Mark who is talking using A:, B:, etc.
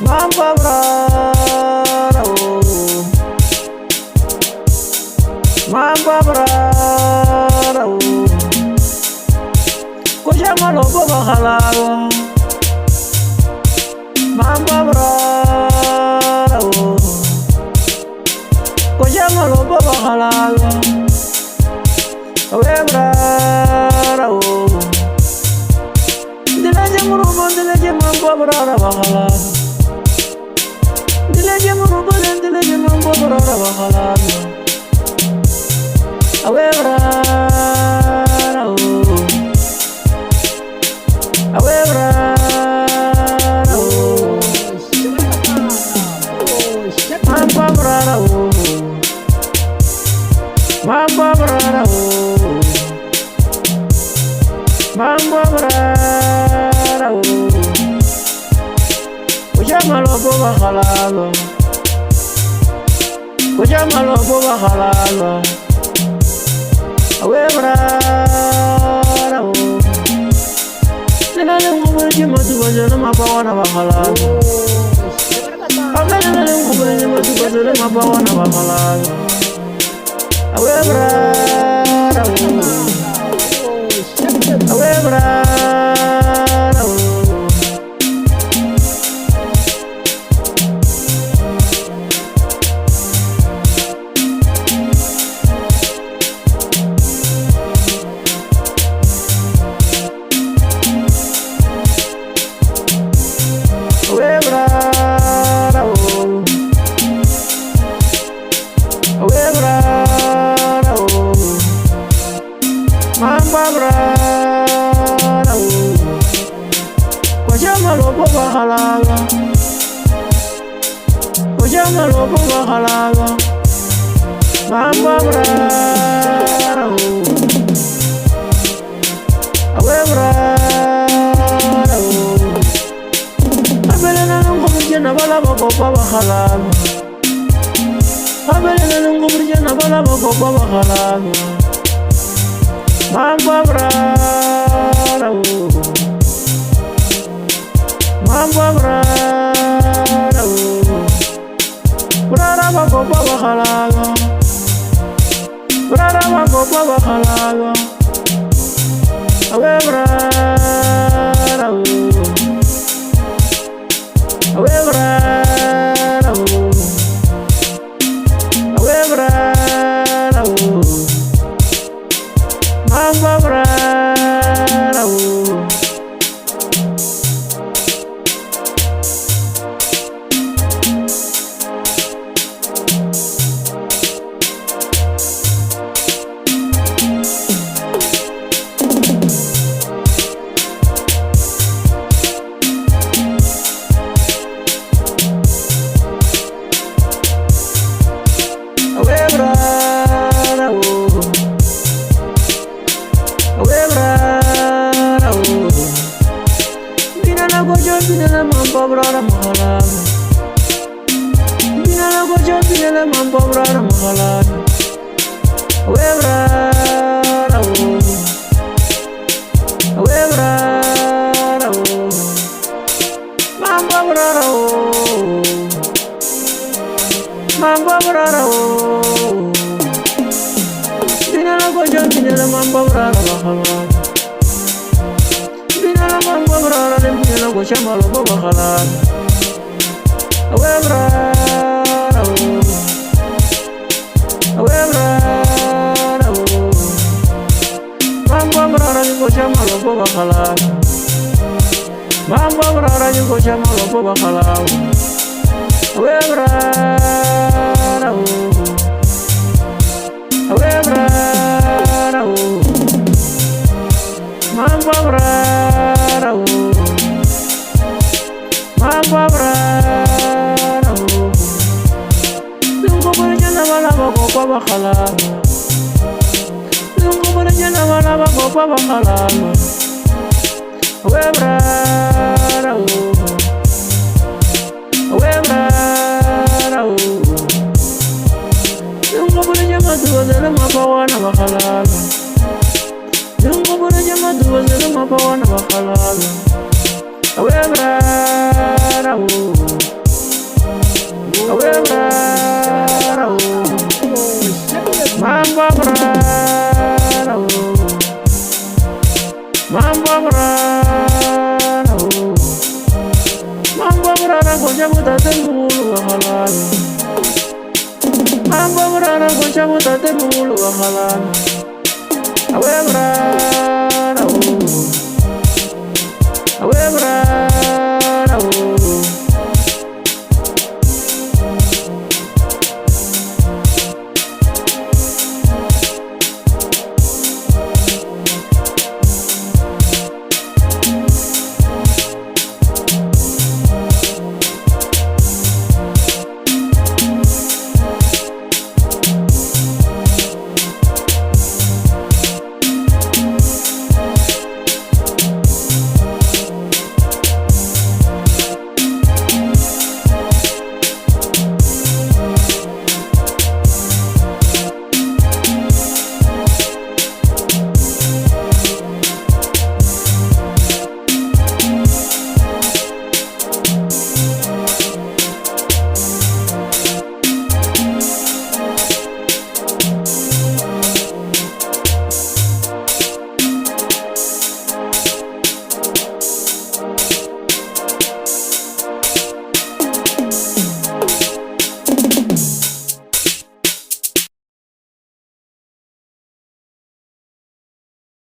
A: Mambo brara o. Mambo brara o. Koja malopo bakhalala. Mambo brara o. Koja malopo bakhalala. Awe brara o. Dileje murubo dileje mambo brara bakhalala. Dileje murubo dileje mambo brara bakhalala. Awe brara o. Awe brara o. Mambo brara o. Mambo brara o. Mambo brara o. Koja malopo bakhalala. Koja malopo bakhalala. Awe brara o. Nena le ngobole matuba jana mapawana bakhalala. Abele le ngobole matuba jana mapawana bakhalala. Awe brara o. Awe brara o. Awe brara o. Awe brara o. Mamba brara o. Koja malopo bakhalala. Koja malopo bakhalala. Mamba brara o. Awe brara o. Abele na ngobujena bala bakopa bakhalala. Abele na ngobujena bala bakopa bakhalala. Mambo brara o. Mambo brara o. Brara bakopa bakhalala. Brara bakopa bakhalala. Awe brara o. Awe brara o. Awe brara o. Mambo brara o. Awe brara o. Awe brara o. Bina la gojo bina la mambo brara mahala. Bina la gojo bina la mambo brara mahala. Awe brara o. Awe brara o. Mambo brara o. Mambo brara o. Bina la gojo bina la mambo brara mahala. Bina la mambo brara le bina la gojo malopo bakhala. Awe brara o. Awe brara o. Mambo brara ni gojo malopo bakhala. Mambo brara ni gojo malopo bakhala. Awe brara o. Awe brara o. Mambo brara o. Mambo brara o. Ngobole jana bala bakopa bakhala. Ngobole jana bala bakopa bakhala. Awe brara o. Awe brara o. Ngobole jama duwa zele mapawana bakhala. Ngobole jama duwa zele mapawana bakhala. Awe brara o. Awe brara o. Mambo brara o. Mambo brara o. Mambo brara goja mutate mulu wa halala. Mambo brara goja mutate mulu wa halala. Awe brara.